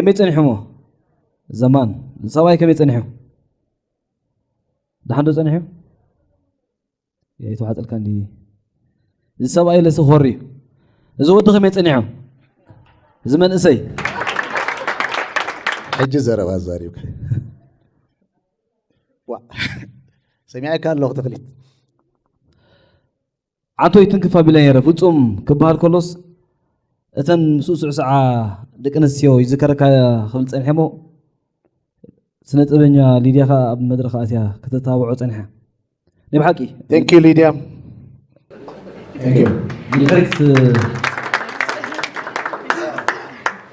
ከመይ ጸኒሑ እሞ? ዘማን፣ ሰብኣይ ከመይ ጸኒሑ? ደሓን ዶ ጸኒሑ? ኣይተዋሕጠልካ እንዲ። እዚ ሰብኣይ ለሲ ኾሪ እዩ። እዚ ወዲ ከመይ ጸኒሑ? እዚ መንእሰይ። ሕጂ ዘረባ ኣዛሪብካ። ዋ፣ ሰሚዐካ ኣለኹ ተኽሊት። ዓንቶይ ትንክፍ ኣቢለ ነይረ። ፍጹም ክበሃል ከሎስ እተን ምስኡ ስዕስዓ ደቂ ኣንስትዮ ይዝከረካ ክብል ጸኒሐ እሞ፣ ስነ ጥበበኛ ሊድያ ከኣ ኣብ መድረኽ ኣትያ ከተተባብዖ ጸኒሓ። ናይ ብሓቂ Thank you ሊድያ። Thank you። ንድሕሪት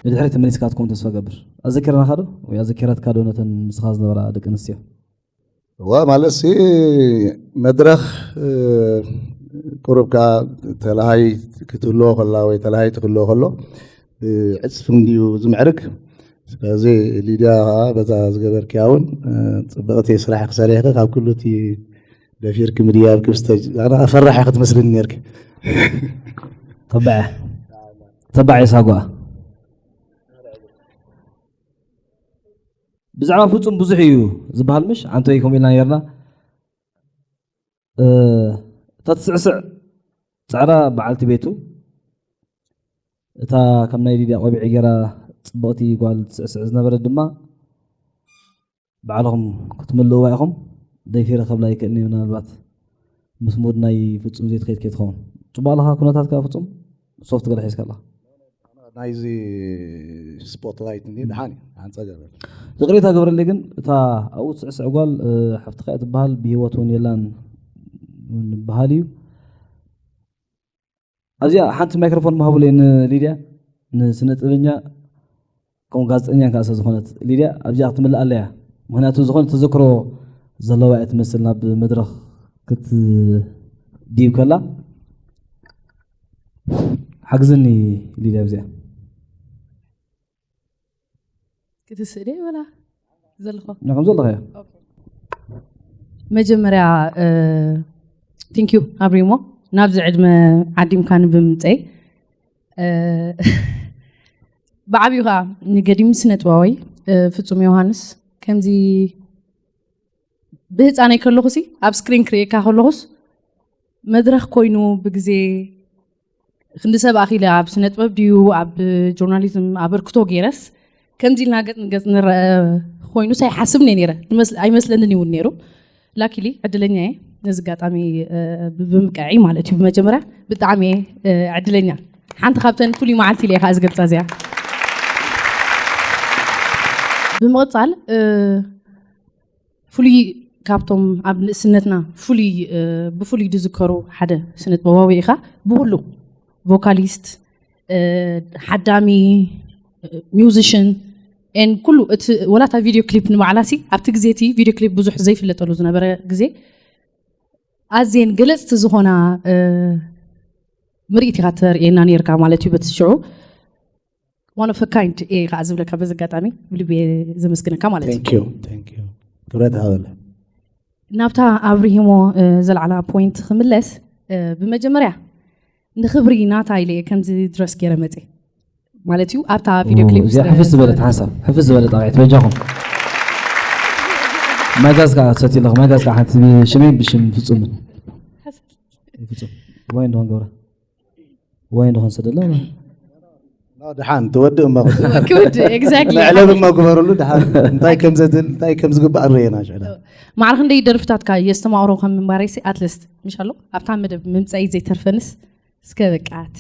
ንድሕሪት ተመሊስካ ክትከውን ተስፋ ገብር። ኣዘኪርናኻ ዶ ወይ ኣዘኪራትካ ዶ ነተን ምስኻ ዝነበራ ደቂ ኣንስትዮ? ዋ፣ ማለት ሲ መድረኽ እ፣ ቁሩብ ከኣ ተለሃይ ክትህልዎ ከላ ወይ ተለሃይ ትክልዎ ከሎ እ፣ ዕጽፍ እንድዩ ዝምዕርግ። ስለዚ ሊድያ ከኣ በዛ ዝገበርክያ እውን እ፣ ጽብቕቲ ስራሕ ክሰሪሕኺ ካብ ኩሉ እቲ ደፊርኪ ምድያብኪ ብስተጅ ኣነ ፈራሕ ክትመስልኒ ነርኪ። ተባዕ ተባዕ ሳጓ ብዛዕባ ፍጹም ብዙሕ እዩ ዝበሃል ምሽ? ዓንቶይ ከምኡ ኢልና ነርና። እ፣ እታ ትስዕስዕ ጻዕዳ በዓልቲ ቤቱ፣ እታ ከም ናይ ሊድያ ቆቢዕ ገይራ ጽብቕቲ ጓል ትስዕስዕ ዝነበረት ድማ ባዕልኹም ክትምልእዋ ኢኹም። ደፊረ ክብላ ይክእልኒ ምናልባት ምስ ሙድ ናይ ፍጹም ዘይትኸይድ ከይትኸውን። ጽቡቕ ኣለኻ ኩነታትካ ፍጹም? ሶፍት ገለ ሒዝካ ኣለኻ? ናይዚ ስፖትላይት እንዲ ደሓን እዩ፣ ደሓን ጸገም የለን። ይቕሬታ ግበረለይ ግን እታ ኣብኡ ትስዕስዕ ጓል እ፣ ሓፍትኻ እያ ትበሃል፣ ብህይወት እውን የላን እውን በሃል እዩ። ኣብዚኣ ሓንቲ ማይክሮፎን መሃቡለይ ንሊድያ ንስነ ጥበበኛ ከምኡ ጋዜጠኛ ከኣ ስለ ዝኾነት ሊድያ ኣብዚኣ ክትምልእ ኣለያ። ምክንያቱ ዝኾነ ተዘክሮ ዘለዋ እያ ትመስል ናብ መድረኽ ክትድይብ ከላ። ሓግዝኒ ሊድያ ኣብዚኣ። ክትስእደ ወላ ዘለኹ ንኹም ዘለኸ እያ። መጀመርያ ቴንክ ዩ ኣብሪሞ ናብዚ ዕድመ ዓዲምካኒ ብምምፀይ እ፣ ብዓብዩ ከዓ ንገዲም ስነ ጥበባዊ እ፣ ፍጹም ዮሃንስ ከምዚ ብህፃነይ ከለኹሲ ኣብ ስክሪን ክርእየካ ከለኹስ መድረኽ ኮይኑ ብግዜ ክንዲ ሰብ ኣኺለ ኣብ ስነ ጥበብ ድዩ ኣብ ጆርናሊዝም ኣበርክቶ ገይረስ ከምዚ ኢልና ገፅ ንገፅ ንረአ ኮይኑስ ኣይሓስብን እየ ነይረ። ንመስ- ኣይመስለንን እውን ነይሩ። ላኪሊ ዕድለኛ እየ ነዚ ኣጋጣሚ እ፣ ብ- ብምብቅዐይ ማለት እዩ። ብመጀመርያ ብጣዕሚ እየ እ፣ ዕድለኛ። ሓንቲ ካብተን ፍሉይ መዓልቲ ኢለ እየ ከዓ ዝገልፃ እዚኣ። ብምቕፃል እ፣ ፍሉይ ካብቶም ኣብ ንእስነትና ፍሉይ እ፣ ብፍሉይ ዝዝከሩ ሓደ ስነ ጥበባዊ ኢኻ። ብኩሉ ቮካሊስት እ፣ ሓዳሚ ሚውዚሽን ን ኩሉ እቲ ወላ እታ ቪድዮ ክሊፕ ንባዕላ ሲ ኣብቲ ግዜ እቲ ቪድዮ ክሊፕ ብዙሕ ዘይፍለጠሉ ዝነበረ ግዜ ኣዝየን ገለፅቲ ዝኾና እ፣ ምርኢት ኢኻ ተርእየና ነይርካ ማለት እዩ። በቲ ሽዑ one of a kind እየ ከዓ ዝብለካ በዚ ኣጋጣሚ ብልቢ እየ ዘመስግነካ ማለት እዩ። Thank you፣ thank you። ክብረት ሃበለ። ናብታ ኣብሪሂሞ እ፣ ዘልዓላ ፖይንት ክምለስ እ፣ ብመጀመርያ ንኽብሪ ናታ ኢለ እየ ከምዚ ድረስ ገይረ መፅየ ማለት እዩ። ኣብታ ቪድዮ ክሊፕ እዚኣ ሕፍስ ዝበለት ሓንሳብ ሕፍስ ዝበለት ጣቕዒት በጃኹም። ማይ ጋዝ ከዓ ትሰትዩ ኣለኹ። ማይ ጋዝ ከዓ ሓንቲ ብሽመይ ብሽም ፍጹምን ፍጹም ዋይ እንደሆን ገብረ ዋይ እንደሆን ሰደላ ኖ፣ ደሓን ትወድእ እሞ ክውድ ኤግዛክትሊ መዕለብ እሞ ግበርሉ። ደሓን እንታይ ከም ዘድል እንታይ ከም ዝግባእ ርየና ሽዕዳ። ማዕረ ክንደይ ደርፍታትካ የስተማቕሮ ከም ምንባረይሲ ኣትለስት ምሽ ኣሎ ኣብታ መደብ ምምፃኢ ዘይተርፈንስ እስከ በቃ እቲ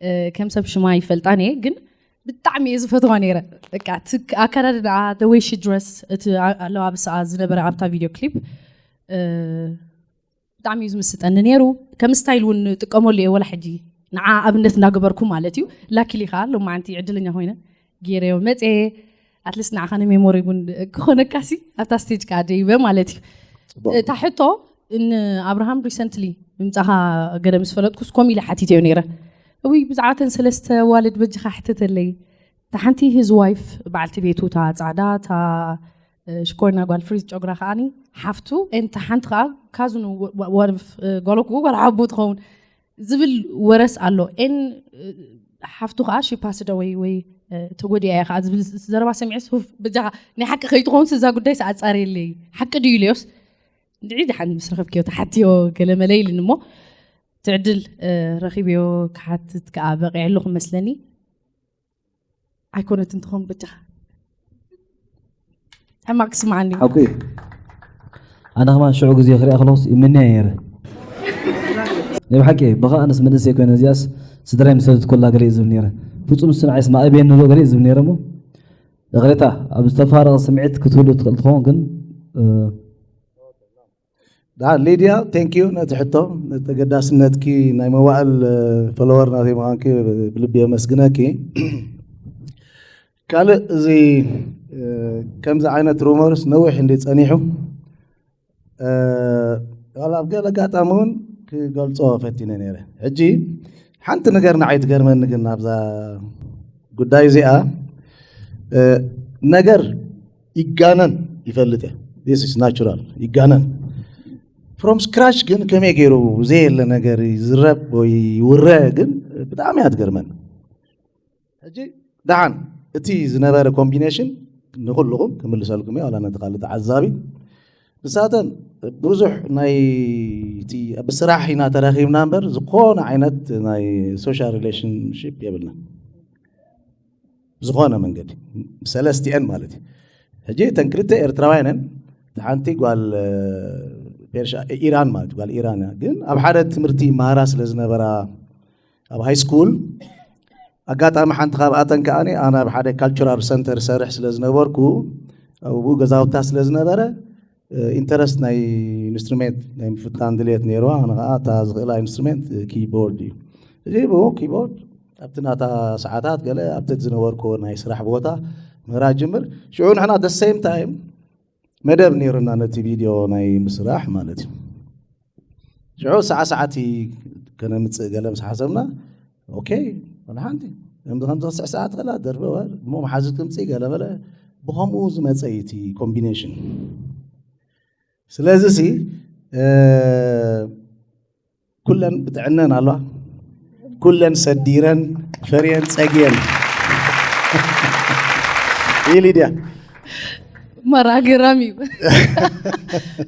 እ፣ ከም ሰብ ሽማ ይፈልጣን እየ ግን ብጣዕሚ እየ ዝፈትዋ ነይረ። በቃ እቲ ኣከዳድና ወይ ሽድረስ እቲ ኣ- ኣለባብስኣ ዝነበረ ኣብታ ቪድዮ ክሊፕ እ፣ ብጣዕሚ እዩ ዝምስጠኒ ነይሩ። ከም ስታይል እውን ጥቀመሉ እየ ወላ ሕጂ ንዓ ኣብነት እናገበርኩ ማለት እዩ። ላኪሊ ከዓ ሎማዓንቲ ዕድለኛ ኮይነ ገይረዮ መፅየ ኣትሊስት ንዓኻ ንሜሞሪ እውን ክኾነካሲ ኣብታ ስቴጅ ከዓ ደይበ ማለት እዩ። እታ ሕቶ ንኣብርሃም ሪሰንትሊ ምምፃኻ ገለ ምስ ፈለጥኩስ ከምኡ ኢለ ሓቲተዮ ነይረ። እውይ ብዛዕባ ተን ሰለስተ ዋልድ በጅኻ ሕተተለይ። እታ ሓንቲ ሂዝ ዋይፍ በዓልቲ ቤቱ እታ ፃዕዳ እታ ሽኮርና ጓል ፍሪዝ ጨጉራ ከዓኒ ሓፍቱ ን እታ ሓንቲ ከዓ ካዝኑ ጓል ኣቦኡ ትኸውን ዝብል ወረስ ኣሎ ን ሓፍቱ ከዓ ሺ ፓስድ ኣወይ ወይ ተጎዲኣ እየ ከዓ ዝብል ዘረባ ሰሚዐስ፣ "ኡፍ፣ በጃኻ ናይ ሓቂ ከይትኸውን እዛ ጉዳይስ ኣጻርየለይ፣ ሓቂ ድዩ?" ኢለዮስ፣ "እንድዒ ደሓን ምስ ረኸብክዮ ተሓትዮ ገለ መለ" ኢልኒ እሞ፣ እቲ ዕድል ረኺብዮ ክሓትት ከዓ በቒዐ ኣለኹ መስለኒ። ኣይኮነትን ትኸውን በጃኻ። ሕማቕ ክስምዓኒ እዩ። ሓቁ እዩ። ኣነ ከማን ሽዑ ግዜ ክሪኣ ከለኹስ ይምንያ ነይረ። ናይ ብሓቂ ብኸ ኣነስ መንእሰይ ኮይነ እዚኣስ ስድራይ ምስ ሰደድኩላ ገለ እዩ ዝብል ነይረ። ፍጹም ንሱ ንዓይስ ማእብየኒ ዶ ገለ እዩ ዝብል ነይረ እሞ ይቕሬታ ኣብ ዝተፋረቐ ስምዒት ክትህሉ ትኽእል ትኸውን ግን እ፣ ዳ ሊድያ ቴንክ ዩ ነቲ ሕቶ ተገዳስነትኪ ናይ መዋእል ፎሎወር ናተይ ምዃንኪ ብልቢ የመስግነኪ። ካልእ እዚ እ፣ ከምዚ ዓይነት ሩመርስ ነዊሕ እንዲ ጸኒሑ እ፣ ዋላ ኣብ ገለ ኣጋጣሚ እውን ክገልጾ ፈቲነ ነይረ። ሕጂ ሓንቲ ነገር ንዓይ ትገርመኒ ግን ኣብዛ ጉዳይ እዚኣ እ፣ ነገር ይጋነን ይፈልጥ እየ። This is natural ይጋነን። From scratch ግን ከመይ ገይሩ ዘየለ ነገር ይዝረብ ወይ ይውረ ግን ብጣዕሚ እያ ትገርመኒ። ሕጂ ደሓን እቲ ዝነበረ ኮምቢኔሽን ንኩልኹም ክምልሰልኩም እየ፣ ዋላ ነቲ ካልእ ተዓዛቢ። ንሳተን ብዙሕ ናይ እቲ ብስራሕ ኢና ተራኺብና እምበር ዝኾነ ዓይነት ናይ ሶሻል ሪሌሽንሺፕ የብልና ብዝኾነ መንገዲ ሰለስቲአን ማለት እዩ። ሕጂ እተን ክልተ ኤርትራውያን እየን። እቲ ሓንቲ ጓል እ፣ ፔርሻ ኢራን ማለት ጓል ኢራን እያ። ግን ኣብ ሓደ ትምህርቲ ይመሃራ ስለ ዝነበራ ኣብ ሃይ ስኩል ኣጋጣሚ ሓንቲ ካብኣተን ከኣ ኣነ ኣብ ሓደ ካልቸራል ሰንተር ሰርሕ ስለ ዝነበርኩ ኣብኡ ገዛውታ ስለ ዝነበረ ኢንተረስት ናይ ኢንስትሩሜንት ናይ ምፍታን ድልየት ነይርዋ። ኣነ ከዓ እታ ዝኽእላ ኢንስትሩሜንት ኪቦርድ እዩ። እዚ ብኡ ኪቦርድ ኣብቲ ናታ ሰዓታት ገለ ኣብቲ ዝነበርኩ ናይ ስራሕ ቦታ ምህራ ጅምር። ሽዑ ንሕና the same time መደብ ነይሩና ነቲ ቪድዮ ናይ ምስራሕ ማለት እዩ። ሽዑ ሰዓ ሰዓቲ ከነምፅእ ገለ ምስ ሓሰብና ኦኬ ወላ ሓንቲ ከምዚ ከምዚ ክስዕ ሰዓት ከላ ደርበ እሞ መሓዙት ክምፅእ ገለ በለ። ብከምኡ ዝመፀ እዩ እቲ ኮምቢኔሽን። ስለዚ ሲ እ፣ ኩለን ብጥዕነን ኣለዋ ኩለን ሰዲረን ፈርየን ፀግየን ይሊድያ መራ ገራሚ እዩ።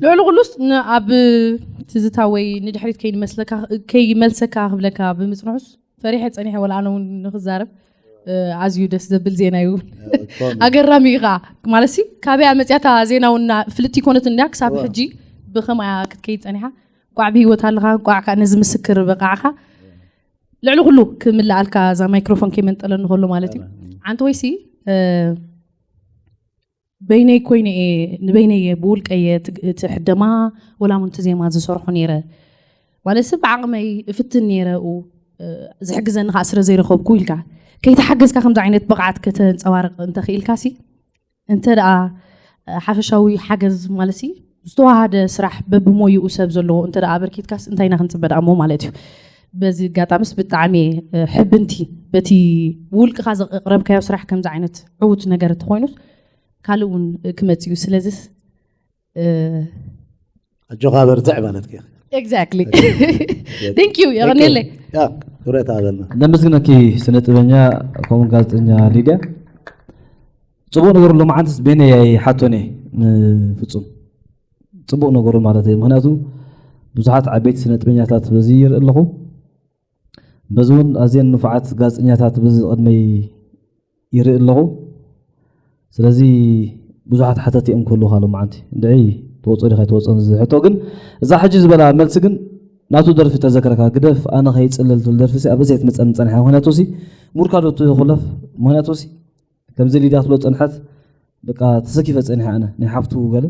ልዕሊ ኩሉስ ን- ኣብ ትዝታ ወይ ንድሕሪት ከይመልሰካ- ከይመልሰካ ክብለካ ብምፅንሑስ ፈሪሐ ፀኒሐ ወላ ኣነ እውን ንክዛረብ እ፣ ኣዝዩ ደስ ዘብል ዜና እዩ። ኣገራሚ እዩ ከዓ ማለት ሲ ካበያ መፅያታ ዜና እውን ፍልጥ ይኮነት እንድያ ክሳብ ሕጂ ብከምያ ክትከይድ ፀኒሓ ቋዕ ብሂወት ኣለካ ቋዕ ከዓ ነዚ ምስክር በቃዕካ ልዕሊ ኩሉ ክምልኣልካ እዛ ማይክሮፎን ከይመንጠለኒ ከሎ ማለት እዩ። ዓንተ ወይሲ እ፣ በይነይ ኮይነ እየ ንበይነይ እየ ብውልቀ እየ እቲ- እቲ ሕደማ ወላ እውን እቲ ዜማ ዝሰርሖ ነይረ ማለት ሰብ ብዓቕመይ እፍትን ነይረ ኡ እ፣ ዝሕግዘኒ ከዓ ስለ ዘይረኸብኩ ኢልካ ከይተሓገዝካ ከምዚ ዓይነት ብቕዓት ከተንፀባርቕ እንተኽኢልካ ሲ እንተ ደኣ እ፣ ሓፈሻዊ ሓገዝ ማለት ሲ ዝተዋሃደ ስራሕ በብሞይኡ ሰብ ዘለዎ እንተ ደኣ ኣበርኪትካስ እንታይ ኢና ክንፅበ ደኣ እሞ ማለት እዩ። በዚ ኣጋጣሚስ ብጣዕሚ እየ እ፣ ሕብንቲ በቲ ውልቅኻ ዘቕረብካዮ ስራሕ ከምዚ ዓይነት ዕዉት ነገር እንተኾይኑስ ካልእ እውን ክመጽእ እዩ። ስለዚስ እ፣ ኣጆኻ በርትዕ ማለት ከ exactly thank you የቐንየለይ። ያ ክብረት ኣበልና ነመስግነኪ ስነ ጥበኛ ከምኡ ጋዜጠኛ ሊድያ። ጽቡቕ ነገሩ ሎማዓንትስ ቤነ ኣይሓቶን እየ ንፍጹም ጽቡቕ ነገሩ ማለት እዩ። ምክንያቱ ብዙሓት ዓበይቲ ስነ ጥበኛታት በዚ ይርኢ ኣለኹ። በዚ እውን ኣዝየን ንፉዓት ጋዜጠኛታት በዚ ቅድመይ ይርኢ ኣለኹ። ስለዚ ብዙሓት ሓተቲ እዮም ክህልውኻ ሎማዓንቲ። እንድዒ ትወጾ ዲኻ ኣይትወጾን እዚ ሕቶ ግን እዛ ሕጂ ዝበላ መልሲ ግን ናቱ ደርፊ ተዘከረካ ግደፍ ኣነ ከይጽልል ትብል ደርፊ ሲ ኣብ እዚኣ ትመጸኒ ጸኒሓ ምክንያቱ ሲ ሙርካዶ ትኹለፍ ምክንያቱ ሲ ከምዚ ሊድያ ትብሎ ጸንሐት በቃ ተሰኪፈ ጸኒሐ ኣነ ናይ ሓፍቱ ገለ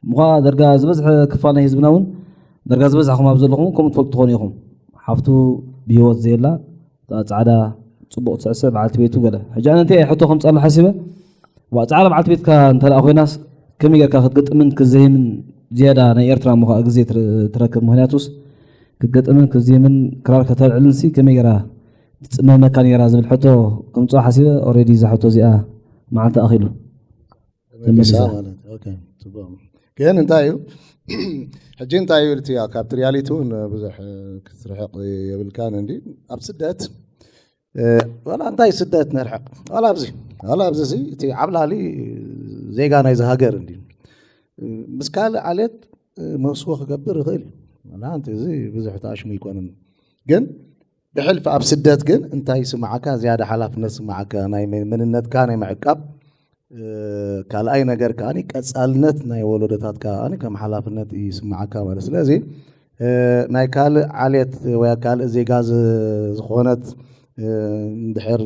ምዃ ደርጋ ዝበዝሐ ክፋል ናይ ህዝብና እውን ደርጋ ዝበዝሐኹም ኣብ ዘለኹም ከምኡ ትፈልጡ ትኾኑ ኢኹም ሓፍቱ ብሂወት ዘየላ እታ ጻዕዳ ጽቡቕ ትስዕስዕ በዓልቲ ቤቱ ገለ ሕጂ ኣነ እንታይ ሕቶ ከምጻሉ ሓሲበ ዋ ጻዕዳ በዓልቲ ቤትካ እንተ ደኣ ኮይናስ ከመይ ጌርካ ክትግጥምን ክዘይምን ዝያዳ ናይ ኤርትራ ምዃ ግዜ ትረ- ትረክብ ምክንያቱስ ክትገጥምን ክዝይምን ክራር ከተልዕልን ሲ ከመይ ጌራ ትጽመመካ ነይራ ዝብል ሕቶ ከምጽኦ ሓሲበ ኦሬዲ እዛ ሕቶ እዚኣ መዓልቲ ኣኺሉ ተመሊሳ ማለት ኦኬ ጽቡቕ ግን እንታይ እዩ ሕጂ እንታይ እዩ እቲ ካብቲ ሪያሊቲ እውን ብዙሕ ክትርሕቕ የብልካን እንዲ ኣብ ስደት ዋላ እንታይ ስደት ነርሕቕ፣ ዋላ ኣብዚ ዋላ ኣብዚ እዚ እቲ ዓብላሊ ዜጋ ናይዚ ሃገር እንዲ ምስ ካልእ ዓሌት መውስቦ ክገብር ይኽእል እዩ። ዋላ እንተ እዚ ብዙሕ ተኣሽሙ ኣይኮነን። ግን ብሕልፊ ኣብ ስደት ግን እንታይ ይስምዓካ? ዝያዳ ሓላፍነት ይስምዓካ። ናይ መ-፣ መንነትካ ናይ ምዕቃብ፣ እ፣ ካልኣይ ነገር ከኣ ቀጻልነት ናይ ወለዶታት ከኣ ከም ሓላፍነት ይስምዓካ ማለት። ስለዚ፣ እ፣ ናይ ካልእ ዓሌት ወይ ካልእ ዜጋ ዝ-፣ ዝኾነት፣ እ፣ እንድሕር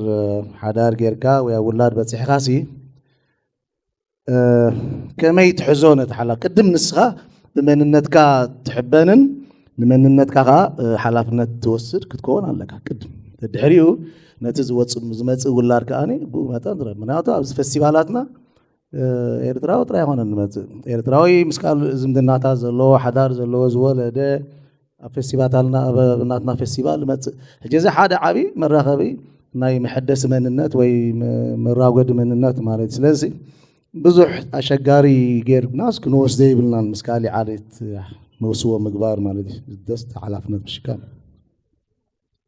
ሓዳር ጌርካ ወይ ኣብ ውላድ በጺሕካሲ፣ እ፣ ከመይ ትሕዞ ነቲ ሓላ-፣ ቅድም ንስኻ ብመንነትካ ትሕበንን ንመንነትካ ከኣ፣ እ፣ ሓላፍነት ትወስድ ክትከውን ኣለካ ቅድም። ድሕሪኡ ነቲ ዝወጽእ፣ ዝመጽእ ውላድ ከኣ ብኡ መጠን ትረ-፣ ምክንያቱ ኣብዚ ፈስቲቫላትና፣ እ፣ ኤርትራዊ ጥራይ ኣይኮነን ዝመጽእ። ኤርትራዊ ምስ ካልእ ዝምድናታት ዘለዎ፣ ሓዳር ዘለዎ፣ ዝወለደ፣ ኣብ ፌስቲቫታልና፣ ኣብ ናትና ፌስቲቫል ዝመጽእ። ሕጂ እዚ ሓደ ዓቢ መራኸቢ ናይ መሐደሲ መንነት ወይ መ-፣ መራጎዲ መንነት ማለት እዩ። ስለዚ ብዙሕ ኣሸጋሪ ጌርናስ ክንወስዶ የብልናን፣ ምስ ካሊእ ዓሌት መውስቦ ምግባር ማለት እዩ። ደስ ሓላፍነት ምሽካም።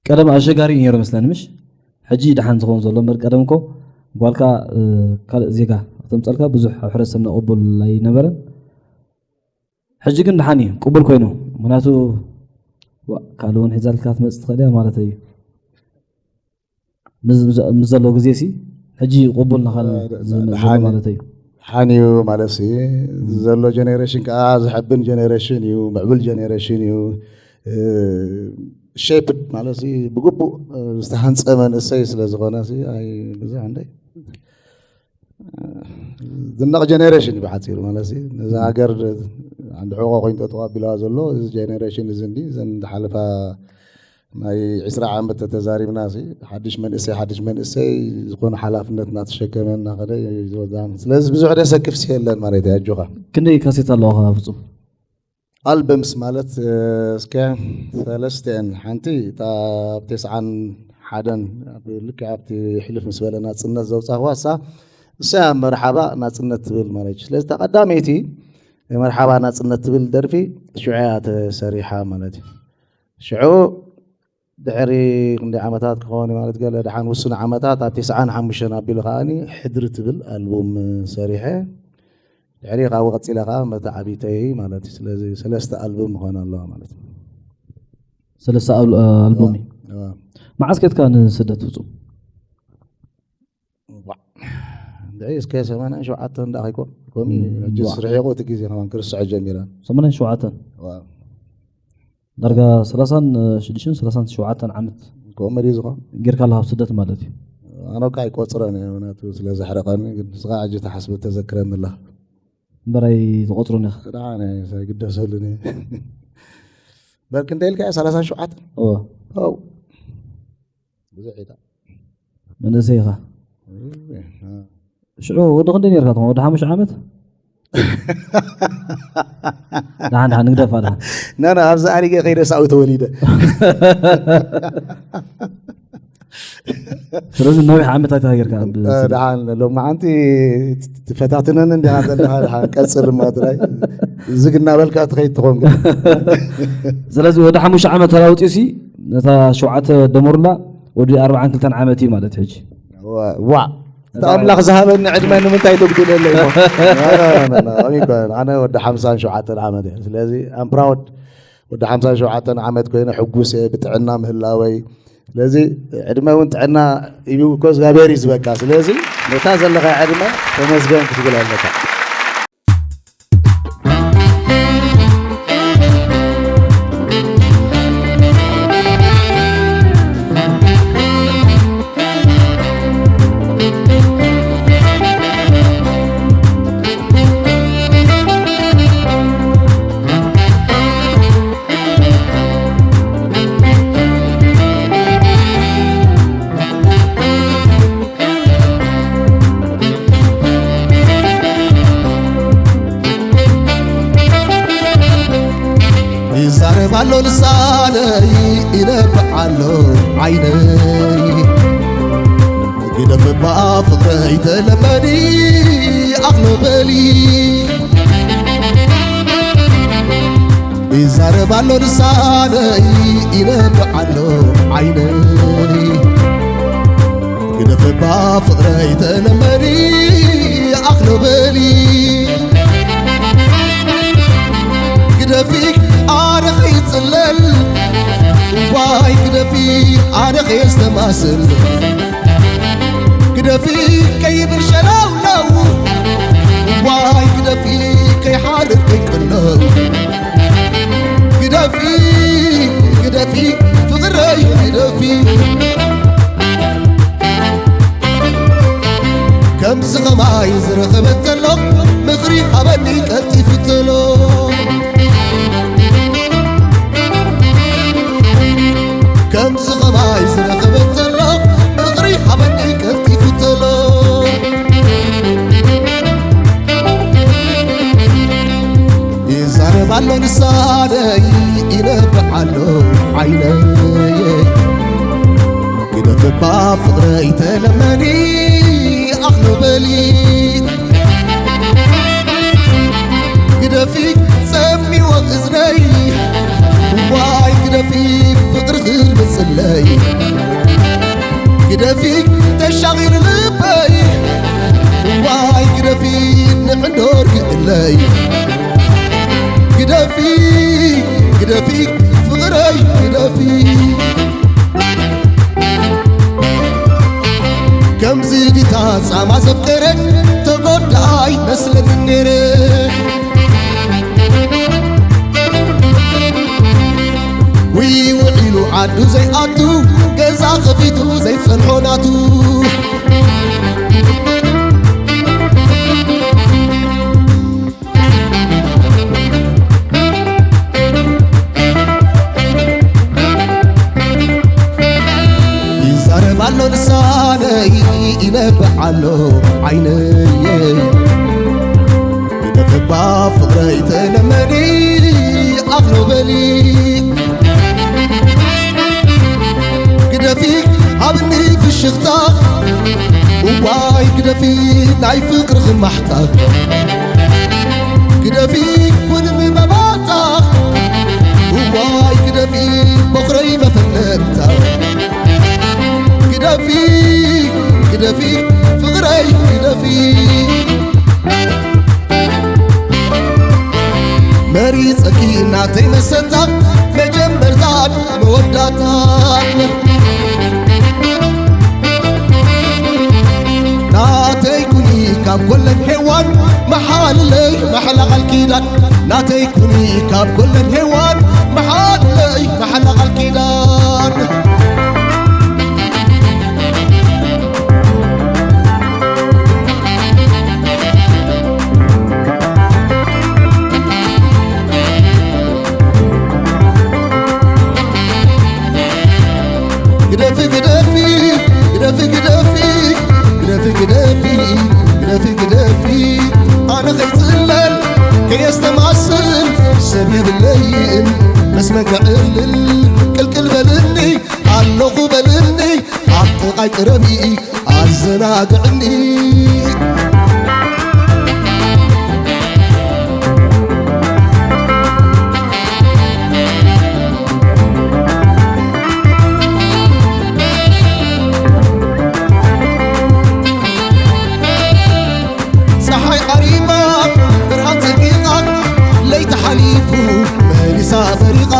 ቀደም ኣሸጋሪ እዩ ነይሩ መስለኒ፣ ምሽ? ሕጂ ደሓን ዝኸውን ዘሎ እምበር፣ ቀደም እኮ ጓልካ፣ እ፣ ካልእ ዜጋ ክተምጸልካ ብዙሕ ኣብ ሕብረተሰብና ቅቡል ኣይነበረን። ሕጂ ግን ደሓን እዩ፣ ቅቡል ኮይኑ። ምክንያቱ፣ ዋ፣ ካልእ እውን ሒዛልካ ትመጽእ ትኽእል እያ ማለት እዩ። ምስ፣ ምስ፣ ምስ ዘሎ ግዜ ሲ፣ ሕጂ ቅቡል ንኻል እ፣ ደ-፣ ዝመ-፣ ዘሎ ደሓን ማለት እዩ። ደሓን እዩ ማለት ሲ፣ ዘሎ ጀኔሬሽን ከዓ ዝሕብን ጀኔሬሽን እዩ፣ ምዕቡል ጀኔሬሽን እዩ። እ፣ ሼፕድ ማለት ሲ፣ ብግቡእ፣ እ፣ ዝተሃንጸ መንእሰይ ስለ ዝኾነ ሲ፣ ኣይ፣ ብዙሕ እንደ ዝነቕ ጀኔሬሽን እዩ ብሓፂሩ ማለት እዩ። ነዛ ሃገር ዓንዲ ሕቖ ኮይኑ ጠጠው ኣቢልዋ ዘሎ እዚ ጀኔሬሽን እዚ እንዲ፣ እዘን ዝሓለፋ ናይ ዕስራ ዓመት ተተዛሪብና ሲ፣ ሓድሽ መንእሰይ፣ ሓድሽ መንእሰይ ዝኾነ ሓላፍነት እናተሸከመ እናኸደ እዩ ዝወዳም። ስለዚ ብዙሕ ደሰክፍ ሲ የለን ማለት እዩ። ኣጆኻ። ክንደይ ካሴት ኣለዋ ፍጹም? ኣልበምስ ማለት፣ እ፣ እስከ ሰለስተ እየን። ሓንቲ እታ ኣብ ተስዓን ሓደን፣ ኣብ ልክዕ ኣብቲ ሕልፍ ምስ በለ ናጽነት ዘውጻእዋ እሳ፣ እሳ እያ መርሓባ ናጽነት ትብል ማለት እዩ። ስለዚ እታ ቀዳመይቲ መርሓባ ናጽነት ትብል ደርፊ ሽዑ እያ ተሰሪሓ ማለት እዩ። ሽዑ ድሕሪ ክንደይ ዓመታት ክኸውን እዩ ማለት፣ ገለ ደሓን ውሱን ዓመታት፣ ኣብ ተስዓን ሓሙሽተን ኣቢሉ ከኣኒ ሕድሪ ትብል ኣልቡም ሰሪሐ። ድሕሪ ካብኡ ቀጺለ ከኣ መታ ዓቢተይ ማለት እዩ። ስለዚ ሰለስተ ኣልቡም ምኾና ኣለዋ ማለት እዩ። ሰለስተ ኣል-፣ ኣልቡም እዩ። እዋ። መዓስ ከድካ ንስደት ፍጹም? ዋ። እንድዒ እስከ ሰማንያን ሸውዓተን ደኣ ከይኮ-፣ ኮሚ እም፣ ሕጂ ዋ። ስርሒቑ እቲ ግዜ ከማን ክርስዖ ጀሚረ። ሰማንያን ሸውዓተን? ዋ። ዳርጋ ሰላሳን ሽዱሽተን ሰላሳን ሸውዓተን ዓመት ከምኡ መዲዩ ዝኾን? ጌርካ ኣለኻ ኣብ ስደት ማለት እዩ። ኣነ እኳ ኣይቆጽረን እየ፣ ምኽንያቱ ስለ ዘሕረቐኒ፣ ግን ንስኻ ሕጂ ትሓስብ ተዘክረኒ ኣለኻ። እምበር ኣይትቆጽሮን ኢኻ። ደሓን እየ፣ ኣይግደሰሉን እየ። በል ክንደይ ኢልካ እየ? ሰላሳን ሸውዓተን? እወ። ኣው። ብዙሕ ኢኻ። መንእሰይ ኢኻ። እወ፣ አ። ሽዑ ወዲ ክንደይ ኔርካ ትኾን? ወዲ ሓሙሽተ ዓመት? ደሓን፣ ደሓን፣ ንግደፋ፣ ደሓን። ና፣ ና፣ ኣብዚ ኣሪገ ከይደ ሳኡ ተወሊደ። ስለዚ ነዊሕ ዓመታት ኢኻ ጌርካ ኣብ እ፣ ስደት። ደሓን፣ ሎማዓንቲ ትፈታትነኒ እንዲኻ ዘለኻ፣ ደሓን፣ ቀጽል እሞ ጥራይ። ዝግ እናበልካ ትኸይድ ትኾን ግን። ስለዚ ወዲ ሓሙሽተ ዓመት ተላውጢ ሲ፣ ነታ ሸውዓተ ደመሩላ፣ ወዲ ኣርባዓን ክልተን ዓመት እዩ ማለት ሕጂ። ዋ፣ ዋ። እታ ኣምላኽ ዝሃበኒ ዕድመ ንምንታይ ተጉድለለይ እሞ? ና፣ ና፣ ና፣ ና፣ ከምኡ ይኮነን። ኣነ ወዲ ሓምሳን ሸውዓተን ዓመት እየ። ስለዚ፣ I'm proud። ወዲ ሓምሳን ሸውዓተን ዓመት ኮይነ ሕጉስ እየ ብጥዕና ምህላወይ። ስለዚ፣ ዕድመ እውን ጥዕና እዩ እኮ እግዚኣብሔር እዩ ዝበካ። ስለዚ፣ ነታ ዘለኻ ዕድመ ተመስገን ክትብል ኣለካ። ይዛረብ ኣሎ ልሳነይ፣ ይነብዕ ኣሎ ዓይነይ። ግደፍ እባ ፍቕረይ ተለመኒ፣ ኣኽሎ በሊ። ይዛረብ ኣሎ ልሳነይ፣ ይነብዕ ኣሎ ዓይነይ። ደፈባ ፍቕረይ ተለመኒ ኣኽሎ በሊ። ግደፊ ኣነ ከይጽለል፣ ዋይ ግደፊ ኣነ ከየስተማስል። ግደፊ ከይብል ሸለውለው፣ ዋይ ግደፊ ከይሓርር ከይቅለው። ግደፊ፣ ግደፊ፣ ፍቕረይ ግደፊ። ከምዚ ኸማይ ዝረኸበት ተሎ፣ ምኽሪ ሃበኒ ቀልጢፉ ተሎ። ከምዚ ኸማይ ዝረኸበት ተሎ፣ ምኽሪ ሃበኒ ቀልጢፉ ተሎ። ይዛረብ ኣሎ ልሳነይ፣ ይነብዕ ኣሎ ዓይነይ። ግደፍባ ፍቕረይ ተለመኒ ኣኽሎ በሊ። ግደፊ ጸሚዎ እዝነይ፣ ዋይ ግደፊ ፍቕርኺ ምጽለይ። ግደፊ ተሻቒሉ ልበይ፣ ዋይ ግደፊ ንዕንዶር ግእለይ። ግደፊ፣ ግደፊ ፍቕረይ ግደፊ። ከምዚ ዲታ ጻማ ዘፍቀረ ተጎዳኣይ መስለኒ ነይረ። ውይ ውዒሉ ዓዱ ዘይኣቱ፣ ገዛ ኸፊቱ ዘይጸንሖ ናቱ። ይዛረብ ኣሎ ልሳነይ፣ ይነብዕ ኣሎ ዓይነይ። ግደፍባ ፍቕረይ ተለመኒ ኣኽሎ በሊ። ግደፊ ሃብኒ ፍሽኽታ፣ እዋይ ግደፊ ናይ ፍቕርኺ ማሕታ። ግደፊ ኩን መባታ፣ እዋይ ግደፊ በኹረይ መፈለምታ። ግደፊ፣ ግደፊ ፍቕረይ ግደፊ። መሪጸኪ ናተይ መሰታ፣ መጀመርታን መወዳእታን። ናተይ ኩኒ ካብ ኮለን ሄዋን፣ መሓልለይ ማሕላ ቃል ኪዳን። ናተይ ኩኒ ካብ ኮለን ሄዋን፣ መሓልለይ ማሕላ ቃል ኪዳን። ግደፊ፣ ግደፊ፣ ግደፊ፣ ግደፊ፣ ግደፊ፣ ግደፊ፣ ግደፊ፣ ግደፊ። ኣነ ከይጽለል ከየስተማስል ሰብ የብለይን፣ ምስ መን ከዕልል ቅልቅል በልኒ፣ ኣለኹ በልኒ፣ ኣብ ጥቓይ ቅረቢ፣ ኣዘናግዕኒ። ጸሓይ ዓሪባ ብርሃን ጸቂቓ፣ ለይቲ ሓሊፉ መሊሳ በሪቓ።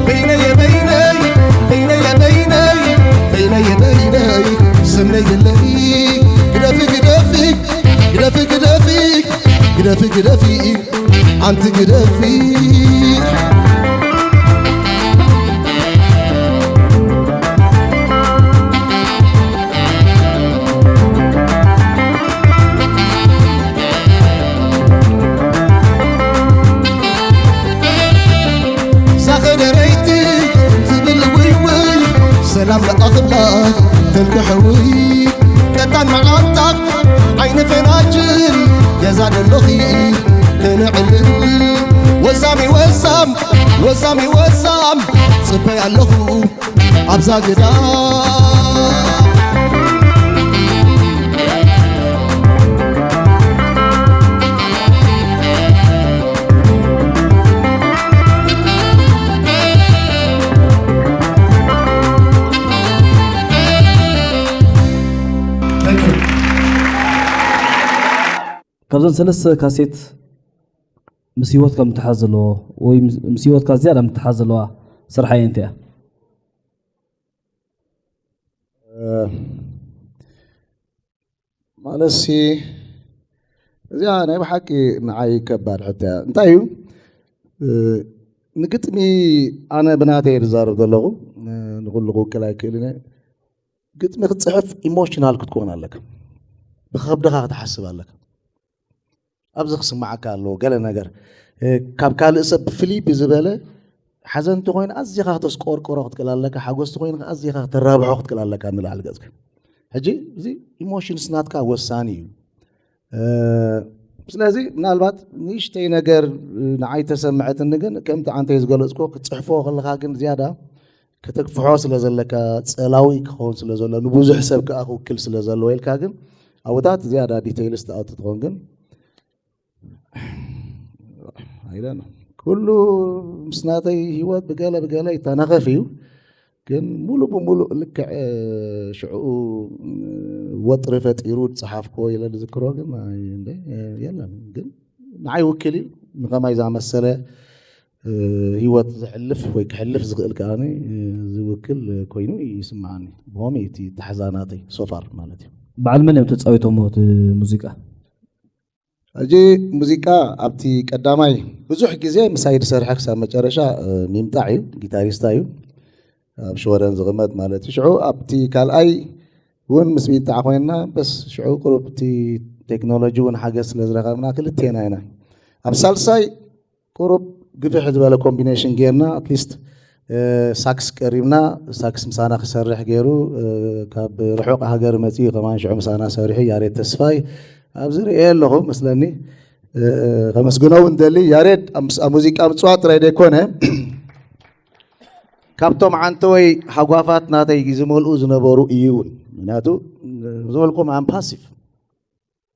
በይነየ በይነይ፣ በይነየ በይነይ፣ በይነየ በይነይ፣ ስምነይ ግለይ። ግደፊ፣ ግደፊ፣ ግደፊ፣ ግደፊ፣ ግደፊ፣ ግደፊ፣ ኣንቲ ግደፊ። ሳኸደረይቲ ትብል ውይ ውይ፣ ሰላም ለኣኽላ ተንክሐዊ። ቀጣን መዓንጣ ዓይኒ ፈናጅል፣ ገዛ ደሎኺ ተነዕልል። ወዛሚ ወዛም፣ ወዛሚ ወዛም፣ ጽበይ ኣለኹ ኣብዛ ግዳ። ኣብዘን ሰለስተ ካሴት ምስ ህይወትካ ምትሓዝ ዘለዎ ወይ ምስ ህይወትካ ዝያዳ ምትሓዝ ዘለዋ ስራሕ እየ እንታይ እያ? ማለት ሲ እዚኣ ናይ ብሓቂ ንዓይ ከባድ ሕቶ እያ። እንታይ እዩ ንግጥሚ? ኣነ ብናተይ ዝዛረብ ዘለኹ ንኩሉ ክውክል ኣይክእልን። ግጥሚ ክትፅሕፍ ኢሞሽናል ክትኮን ኣለካ። ብከብድኻ ክትሓስብ ኣለካ። ኣብዚ ክስማዓካ ኣለዎ ገለ ነገር ካብ ካልእ ሰብ ፍልይ ብዝበለ ሓዘንቲ ኮይኑ ኣዚኻ ክተስቆርቆሮ ክትክእል ኣለካ። ሓጎስቲ ኮይኑ ኣዚኻ ክተራብሖ ክትክእል ኣለካ ንላዕሊ ገፅካ። ሕጂ እዚ ኢሞሽንስ ናትካ ወሳኒ እዩ። ስለዚ ምናልባት ንእሽተይ ነገር ንዓይ ተሰምዐትኒ፣ ግን ከምቲ ዓንተይ ዝገለፅኮ ክትፅሕፎ ከለካ ግን ዝያዳ ከተግፍሖ ስለ ዘለካ፣ ፀላዊ ክኸውን ስለ ዘሎ፣ ንብዙሕ ሰብ ከዓ ክውክል ስለ ዘለዎ ኢልካ ግን ኣብታት ዝያዳ ዲቴይልስ ትኣቱ ትኸውን። ግን ኣይደን ኩሉ ምስ ናተይ ህይወት ብገለ ብገለ ይተናኸፍ እዩ። ግን ሙሉ ብሙሉ ልክዕ ሽዕኡ ወጥሪ ፈጢሩ ዝፀሓፍኮ ኢለ ዝዝክሮ ግን የለን። ግን ንዓይ ውክል እዩ። ንኸማይ ዝኣመሰለ ህይወት ዘሕልፍ ወይ ክሕልፍ ዝኽእል ከዓ ዝውክል ኮይኑ ይስምዓኒ። ብኸመይ እቲ ተሓዛናተይ ሶፋር ማለት እዩ። በዓል መን እዮም ተፃዊቶሞ እቲ ሙዚቃ? ሕጂ ሙዚቃ ኣብቲ ቀዳማይ ብዙሕ ግዜ ምሳይ ዝሰርሐ ክሳብ መጨረሻ ሚምጣዕ እዩ፣ ጊታሪስታ እዩ፣ ኣብ ሽወደን ዝቕመጥ ማለት እዩ። ሽዑ ኣብቲ ካልኣይ እውን ምስ ሚምጣዕ ኮይንና፣ በስ ሽዑ ቁሩብ እቲ ቴክኖሎጂ እውን ሓገዝ ስለ ዝረኸብና ክልቴና ኢና። ኣብ ሳልሳይ ቁሩብ ግፍሕ ዝበለ ኮምቢኔሽን ጌርና፣ ኣትሊስት ሳክስ ቀሪብና፣ ሳክስ ምሳና ክሰርሕ ገይሩ፣ ካብ ርሑቕ ሃገር መፂኡ ከማን ሽዑ ምሳና ሰሪሑ ያሬድ ተስፋይ ኣብዚ ርእየ ኣለኹ መስለኒ። ከመስግኖ እውን ደሊ። ያሬድ ኣብ ሙዚቃ ምፅዋት ጥራይ ዘይኮነ ካብቶም ዓንተወይ ሃጓፋት ናተይ ዝመልኡ ዝነበሩ እዩ እውን። ምክንያቱ ዝበልኩም ኣም ፓሲቭ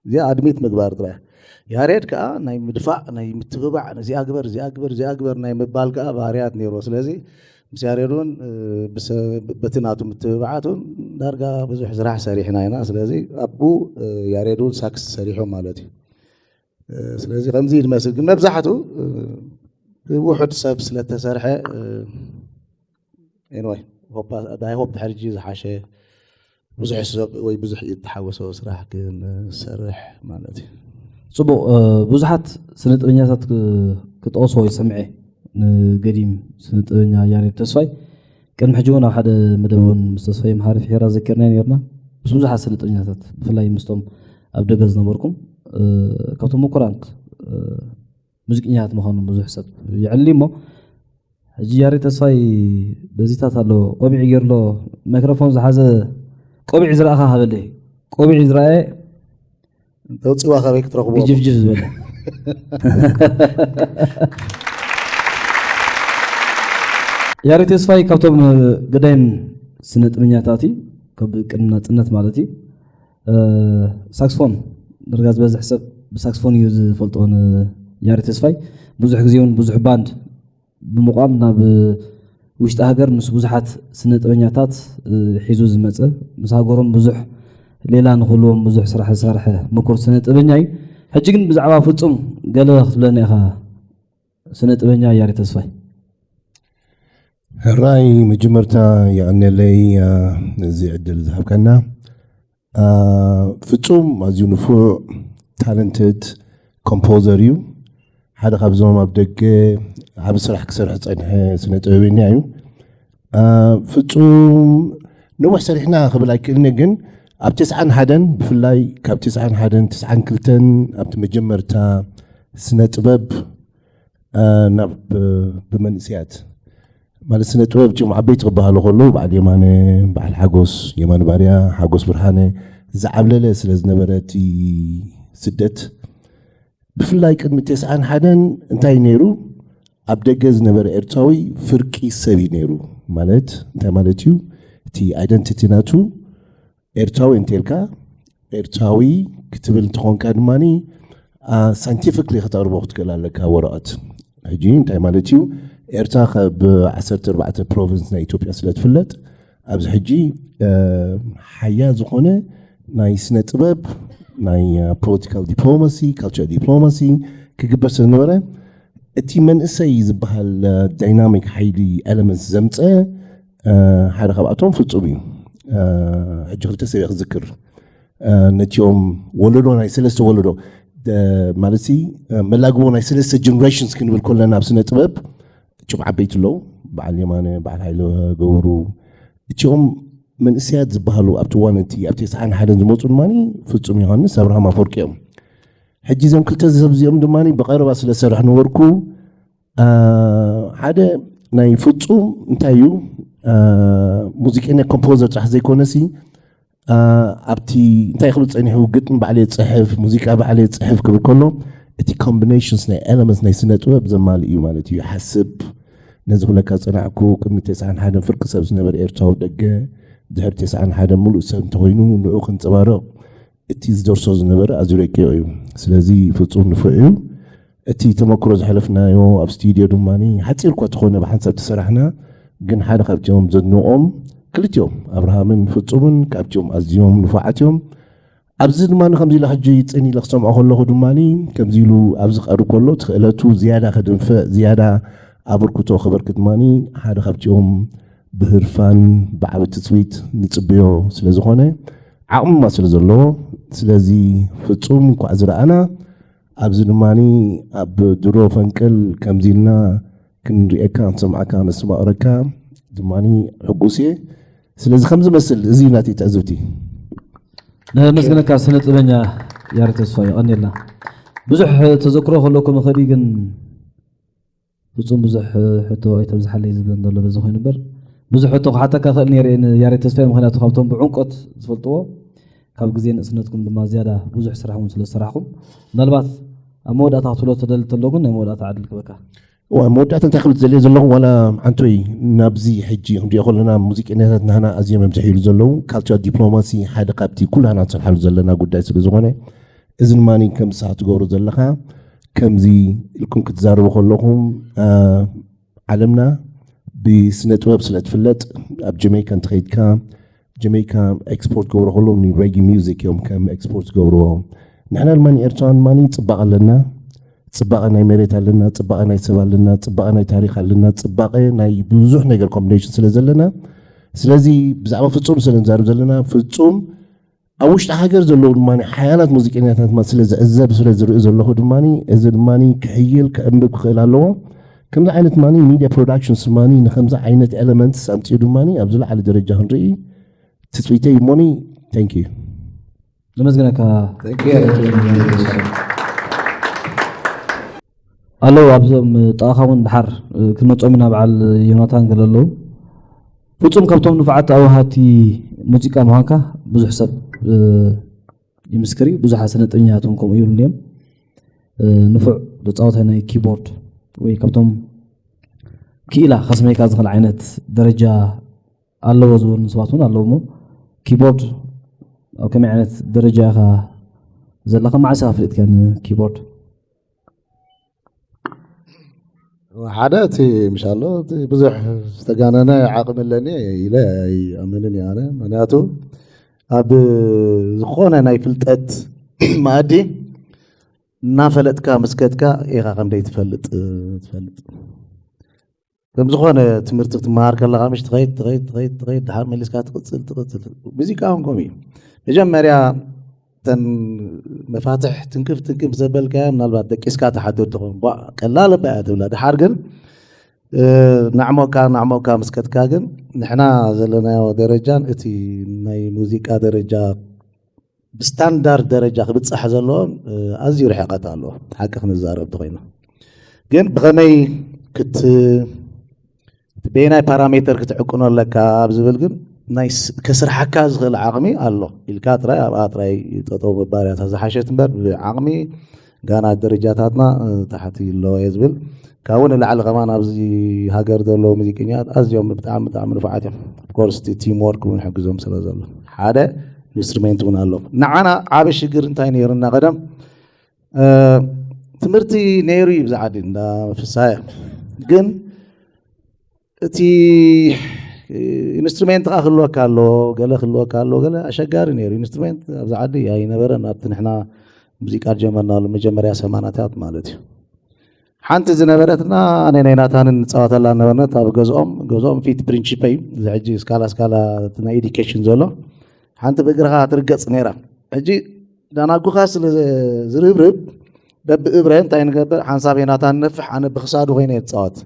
እዚኣ ኣድሚት ምግባር ጥራይ። ያሬድ ከዓ ናይ ምድፋእ ናይ ምትብባዕ፣ እዚኣ ግበር እዚኣ ግበር እዚኣ ግበር ናይ ምባል ከዓ ባህርያት ነይርዎ። ስለዚ ምስ ያሬድ እውን በቲ ናቱ ምትብባዓት እውን ዳርጋ ብዙሕ ስራሕ ሰሪሕና ኢና። ስለዚ ኣብኡ ያሬድ እውን ሳክስ ሰሪሑ ማለት እዩ። ስለዚ ከምዚ እዩ ዝመስል። ግን መብዛሕቱ ውሑድ ሰብ ስለተሰርሐ፣ ኤንዋይ ዳይ ሆፕ ድሕሪ ዝሓሸ ብዙሕ ሰብ ወይ ብዙሕ እተሓወሰ ስራሕ ክንሰርሕ ማለት እዩ። ፅቡቕ። ብዙሓት ስነ ጥበኛታት ክጠቕስዎ ይሰምዐ፣ ንገዲም ስነ ጥበኛ ያሬድ ተስፋይ። ቅድሚ ሕጂ እውን ኣብ ሓደ መደብ እውን ምስ ተስፋይ መሓሪ ፍሒራ ዘኪርና ነርና። ምስ ብዙሓት ስነ ጥበኛታት ብፍላይ ምስቶም ኣብ ደገ ዝነበርኩም ካብቶም ምኩራት ሙዚቀኛታት ምዃኑ ብዙሕ ሰብ ይዕሊ እሞ፣ ሕጂ ያሬድ ተስፋይ በዚታት ኣሎ። ቆቢዕ ገይሩ ኣሎ። ማይክሮፎን ዝሓዘ ቆቢዕ ዝረኣኻ ሃበለይ። ቆቢዕ ዝረኣየ ተውፅዋ ካበይ ክትረኽቦ? ግጅፍጅፍ ዝበለ። ያሬድ ተስፋይ ካብቶም ገዳይም ስነ ጥበኛታት እዩ፣ ካብ ቅድሚ ናፅነት ማለት እዩ። ሳክስፎን፣ ዳርጋ ዝበዝሕ ሰብ ብሳክስፎን እዩ ዝፈልጦ ንያሬድ ተስፋይ። ብዙሕ ግዜ እውን ብዙሕ ባንድ ብምቋም ናብ ውሽጢ ሃገር ምስ ብዙሓት ስነ ጥበኛታት ሒዙ ዝመፀ፣ ምስ ሃገሮም ብዙሕ ሌላ ንክህልዎም ብዙሕ ስራሕ ዝሰርሐ ምኩር ስነ ጥበኛ እዩ። ሕጂ ግን ብዛዕባ ፍፁም ገለ ክትብለና ኢኻ፣ ስነ ጥበኛ ያሬድ ተስፋይ? ሕራይ መጀመርታ የቐንየለይ ነዚ ዕድል ዝሃብካና። ፍፁም ኣዝዩ ንፉዕ ታለንትድ ኮምፖዘር እዩ። ሓደ ካብዞም ኣብ ደገ ዓብ ስራሕ ክሰርሕ ዝፀንሐ ስነ ጥበበኛ እዩ። ፍፁም ነዊሕ ሰሪሕና ክብል ኣይክእልን፣ ግን ኣብ ተስዓን ሓደን ብፍላይ ካብ ተስዓን ሓደን ተስዓን ክልተን ኣብቲ መጀመርታ ስነ ጥበብ ናብ ብመንእስያት ማለት ስነ ጥበብ ጭም ዓበይቲ ክበሃሉ ከለዉ በዓል የማነ፣ በዓል ሓጎስ፣ የማነ ባርያ፣ ሓጎስ ብርሃነ ዝዓብለለ ስለ ዝነበረ እቲ ስደት ብፍላይ ቅድሚ ተስዓን ሓደን እንታይ ነይሩ? ኣብ ደገ ዝነበረ ኤርትራዊ ፍርቂ ሰብ እዩ ነይሩ። ማለት እንታይ ማለት እዩ? እቲ ኣይደንቲቲ ናቱ ኤርትራዊ እንተልካ ኤርትራዊ ክትብል እንተኾንካ ድማ ሳይንቲፊክሊ ከተቕርቦ ክትክእል ኣለካ ወረቐት። ሕጂ እንታይ ማለት እዩ? ኤርትራ ካብ ዓሰርተ ኣርባዕተ ፕሮቪንስ ናይ ኢትዮጵያ ስለ ትፍለጥ ኣብዚ ሕጂ ሓያ ዝኾነ ናይ ስነ ጥበብ ናይ ፖለቲካል ዲፕሎማሲ፣ ካልቸር ዲፕሎማሲ ክግበር ስለ ዝነበረ፣ እቲ መንእሰይ ዝበሃል ዳይናሚክ ሓይሊ ኤለመንትስ ዘምፀ ሓደ ካብኣቶም ፍፁም እዩ። ሕጂ ክልተ ሰብ ክዝክር፣ ነቲኦም ወለዶ ናይ ሰለስተ ወለዶ ማለት መላግቦ ናይ ሰለስተ ጀነሬሽንስ ክንብል ከለና ኣብ ስነ ጥበብ እችም ዓበይቲ ኣለዉ፣ በዓል የማነ፣ በዓል ሃይለ ገብሩ፣ እቲኦም መንእሰያት ዝበሃሉ ኣብቲ እዋን እቲ ኣብ ተስዓን ሓደን ዝመፁ ድማ ፍፁም ዮሃንስ፣ ኣብርሃም ኣፈወርቂ እዮም። ሕጂ እዞም ክልተ ሰብ እዚኦም ድማ ብቐረባ ስለ ዝሰርሕ ነበርኩ። ሓደ ናይ ፍፁም እንታይ እዩ፣ ሙዚቀኛ ኮምፖዘር ጥራሕ ዘይኮነሲ ኣብቲ እንታይ ክብል ፀኒሑ፣ ግጥም ባዕለ ፅሕፍ፣ ሙዚቃ ባዕለ ፅሕፍ ክብል ከሎ እቲ ኮምቢኔሽንስ ናይ ኤለመንትስ ናይ ስነ ጥበብ ዘማልእ እዩ ማለት እዩ። ሓስብ ነዚ ክብለካ ዝፀናዕኩ ቅድሚ ተስዓን ሓደን ፍርቂ ሰብ ዝነበረ ኤርትራዊ ደገ ድሕሪ ተስዓን ሓደን ሙሉእ ሰብ እንተኮይኑ ንዑ ክንፀባረቕ እቲ ዝደርሶ ዝነበረ ኣዝዩ ረቂቕ እዩ። ስለዚ ፍፁም ንፉዕ እዩ። እቲ ተመክሮ ዝሓለፍናዮ ኣብ ስቱድዮ ድማ ሓፂር እኳ ተኾነ ብሓንሳብ ተሰራሕና፣ ግን ሓደ ካብቲኦም ዘድንቖም ክልቲኦም ኣብርሃምን ፍፁምን ካብቲኦም ኣዝዮም ንፉዓት እዮም። ኣብዚ ድማ ከምዚ ኢለ ሕጂ ፅን ኢለ ክሰምዖ ከለኹ ድማ ከምዚ ኢሉ ኣብዚ ቀርብ ከሎ እቲ ክእለቱ ዝያዳ ከድንፍዕ ዝያዳ ኣበርክቶ ከበርክት ድማ ሓደ ካብቲኦም ብህርፋን ብዓቢ ትፅቢት ንፅበዮ ስለ ዝኾነ ዓቕሚ ድማ ስለ ዘለዎ፣ ስለዚ ፍፁም እንኳዕ ዝረኣና። ኣብዚ ድማ ኣብ ድሮ ፈንቅል ከምዚ ኢልና ክንሪኤካ ክንሰምዓካ ነስተማቕረካ ድማ ሕጉስ እየ። ስለዚ ከም ዝመስል እዚ ናተይ ትዕዝብቲ። ነመስግነካ ስነ ጥበኛ ያሬድ ተስፋ፣ የቐንየልና። ብዙሕ ተዘክሮ ከለኩም ኸዲ ግን ፍጹም ብዙሕ ሕቶ ኣይተብዝሓለይ ዝብለን ዘሎ በዚ ኮይኑ እምበር ብዙሕ ሕቶ ክሓተካ ክእል ነይረ እየ ንያሬድ ተስፋይ፣ ምክንያቱ ካብቶም ብዕምቆት ዝፈልጥዎ ካብ ግዜ ንእስነትኩም ድማ ዝያዳ ብዙሕ ስራሕ እውን ስለ ዝሰራሕኩም ምናልባት ኣብ መወዳእታ ክትብሎ ተደሊ ተሎ ግን ናይ መወዳእታ ዕድል ክበካ። እዋ መወዳእታ እንታይ ክብል ዝደልየ ዘለኹ ዋላ ዓንቶይ ናብዚ ሕጂ ክንሪኦ ከለና ሙዚቀኛታት ናህና ኣዝዮም እዮም ትሕኢሉ ዘለዉ። ካልቸር ዲፕሎማሲ ሓደ ካብቲ ኩላና ንሰርሓሉ ዘለና ጉዳይ ስለ ዝኾነ እዚ ድማ ከም ንስኻ ትገብሮ ዘለኻ ከምዚ ኢልኩም ክትዛረቡ ከለኹም ዓለምና ብስነ ጥበብ ስለ ትፍለጥ ኣብ ጀሜይካ እንተኸይድካ ጀሜይካ ኤክስፖርት ገብሮ ከለዉ ኒ ሬጊ ሚውዚክ እዮም ከም ኤክስፖርት ገብርዎ። ንሕና ድማ ንኤርትራውያን ድማ ጽባቐ ኣለና፣ ጽባቐ ናይ መሬት ኣለና፣ ጽባቐ ናይ ሰብ ኣለና፣ ጽባቐ ናይ ታሪኽ ኣለና፣ ጽባቐ ናይ ብዙሕ ነገር ኮምቢኔሽን ስለ ዘለና ስለዚ ብዛዕባ ፍጹም ስለ ንዛረብ ዘለና ፍጹም ኣብ ውሽጢ ሃገር ዘለዉ ድማ ሓያላት ሙዚቀኛታት ድማ ስለ ዝዕዘብ ስለ ዝርኢ ዘለኹ ድማ እዚ ድማ ክሕይል ክዕንብብ ክኽእል ኣለዎ። ከምዚ ዓይነት ድማ ሚድያ ፕሮዳክሽንስ ድማ ንከምዚ ዓይነት ኤለመንትስ ኣምፅኡ ድማ ኣብ ዝለዓለ ደረጃ ክንርኢ ትፅቢተይ እሞኒ። Thank you። ነመስግነካ። ኣለዉ ኣብዞም ጣቕኻ እውን ድሓር ክንመፅኦም ኢና በዓል ዮናታን ገለ ኣለዉ። ፍጹም ካብቶም ንፉዓት ኣውሃቲ ሙዚቃ ምዃንካ ብዙሕ ሰብ ይምስክር እዩ። ብዙሓት ስነ ጥበኛታት እውን ከምኡ ይብሉ እዮም። ንፉዕ ተፃዋታይ ናይ ኪቦርድ ወይ ካብቶም ክኢላ ከስመይካ ዝኽእል ዓይነት ደረጃ ኣለዎ ዝበሉኒ ሰባት እውን ኣለዉ እሞ ኪቦርድ ኣብ ከመይ ዓይነት ደረጃ ኢኻ ዘለኻ? መዓስ ኢኻ ፍሊጥካ ንኪቦርድ? ሓደ እቲ ምሻሎ እቲ ብዙሕ ዝተጋነነ ዓቕሚ ኣለኒ ኢለ ኣይኣምንን እየ ኣነ። ምክንያቱ ኣብ ዝኾነ ናይ ፍልጠት መኣዲ እናፈለጥካ ምስከድካ ኢኻ ከም ደይትፈልጥ ትፈልጥ። ከም ዝኾነ ትምህርቲ ክትመሃር ከለኻ ምሽ ትኸይድ ትኸይድ ትኸይድ ትኸይድ ድሓር መሊስካ ትቕፅል ትቕፅል። ሙዚቃ እውን ከምኡ እዩ። መጀመርያ እተን መፋትሕ ትንክፍ ትንክፍ ዘበልካያ ምናልባት ደቂስካ ትሓድር ትኸውን ቧ ቀላል እባ እያ ትብላ። ድሓር ግን ናዕሞካ ናዕሞካ ምስ ከድካ ግን ንሕና ዘለናዮ ደረጃን እቲ ናይ ሙዚቃ ደረጃ ብስታንዳርድ ደረጃ ክብፃሕ ዘለዎን ኣዝዩ ርሕቀት ኣለዎ። ሓቂ ክንዛረብ እንተኮይና ግን ብኸመይ ክት በየናይ ፓራሜተር ክትዕቅኖ ኣለካ ኣብ ዝብል ግን ናይ ከስርሓካ ዝኽእል ዓቕሚ ኣሎ ኢልካ ጥራይ ኣብኣ ጥራይ ጠጠው ምባል እያ እታ ዝሓሸት እምበር ብዓቕሚ ጋና ደረጃታትና ታሕቲ ኣለዎ እየ ዝብል። ካብኡ ንላዕሊ ከማን ኣብዚ ሃገር ዘለዉ ሙዚቀኛታት ኣዝዮም ብጣዕሚ ብጣዕሚ ንፉዓት እዮም። ኦፍኮርስ እቲ ቲም ወርክ እውን ይሕግዞም ስለ ዘሎ ሓደ ኢንስትሩሜንት እውን ኣሎ። ንዓና ዓቢ ሽግር እንታይ ነይሩና ቀደም ትምህርቲ ነይሩ እዩ ብዛ ዓዲ እንዳ ፍሳየ ግን እቲ ኢንስትሩሜንት ከዓ ክህልወካ ኣለዎ፣ ገለ ክህልወካ ኣለዎ፣ ገለ ኣሸጋሪ ነይሩ። ኢንስትሩሜንት ኣብዚ ዓዲ ኣይነበረን፣ ኣብቲ ንሕና ሙዚቃ ጀመርናሉ መጀመርያ ሰማናታት ማለት እዩ። ሓንቲ ዝነበረትና ኣነ ናይ ናታንን ንፃወተላ ነበርነት ኣብ ገዝኦም፣ ገዝኦም ፊት ፕሪንቺፐ እዩ፣ እዚ ሕጂ ስካላ ስካላ ናይ ኤዲኬሽን ዘሎ፣ ሓንቲ ብእግርኻ ትርገፅ ነይራ። ሕጂ ዳናጉኻ ስለ ዝርብርብ በብእብረ እንታይ ንገብር፣ ሓንሳብ ናታን ነፍሕ፣ ኣነ ብክሳዱ ኮይነ እየ ዝፃወት፣